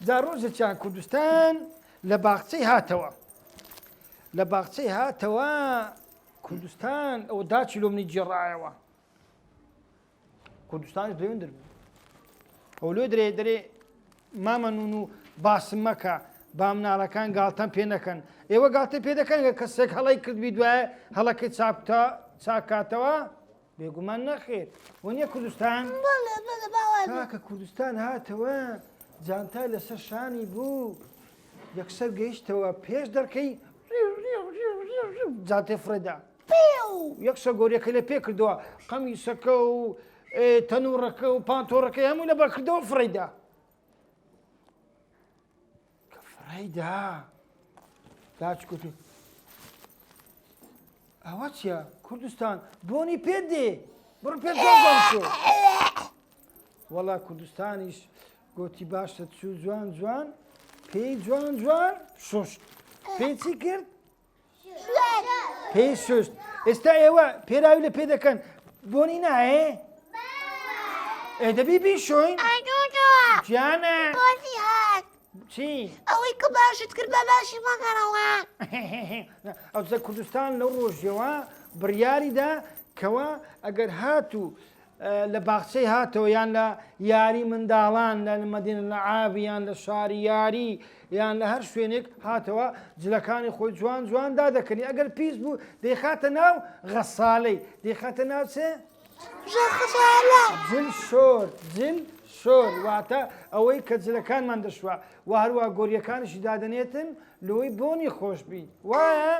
جا ڕۆژێکیان کوردستان لە باخچەی هاتەوە لە باخچەی هاتەوە کوردستان ئەوە داچی لۆ منی گێڕایەوە کوردستانیش لەوێندر بوو ئەو لۆ درێ دەرێ مامە نون و باسم مەکە با مناڵەکان گاڵتەم پێ نەکەن ئێوە گاڵتە پێ دەکەن کە کەسێک هەڵی کردبی دوایە هەڵەکەی چاکتا چاکاتەوە بێگومان نەخێر وەنیە کوردستان کاکە کوردستان هاتەوە جانتای لەسەر شانی بوو یەکسەر گەیشتەوە پێش دەرکەی جانتێ فڕێدا یەکسەر گۆریەکەی لە پێ کردەوە قەمیسەکە و تەنورەکە و پانتۆڕەکەی هەمووی لەبەر کردەوە فڕێدا کە فڕێدا داچ گوتی ئەوە چییە کوردستان بۆنی پێ دێ بڕ پێ جوان وەڵا کوردستانیش گوتی باشە چوو جوان جوان پێی جوان جوان شوشت پێی چی کرد پێی شوشت ئێستا ئێوە پێراوی لە پێ دەکەن بۆنی نایێ ئێ دەبی بیشۆین گیانە چی ئەوەی کە باشت کرد بە باشی مەگەڕەوە ئەوجا کوردستان لەو ڕۆژەوە بڕیاریدا کەوا ئەگەر هاتوو لە باخچەی هاتەوە یان لە یاری منداڵان لە مەدینە لەعاب یان لە شاری یاری یان لە هەر شوێنێک هاتەوە جلەکانی خۆی جوان جوان دادەکەنی ئەگەر پیس بوو دەیخاتە ناو غەسالەی دەیخاتە ناو چێ؟ جل شۆر جل شۆر واتە ئەوەی کە جلەکانمان دەشوە و هەروە گۆریەکانیشی دادەنێتن لۆی بۆنی خۆشببی وایە؟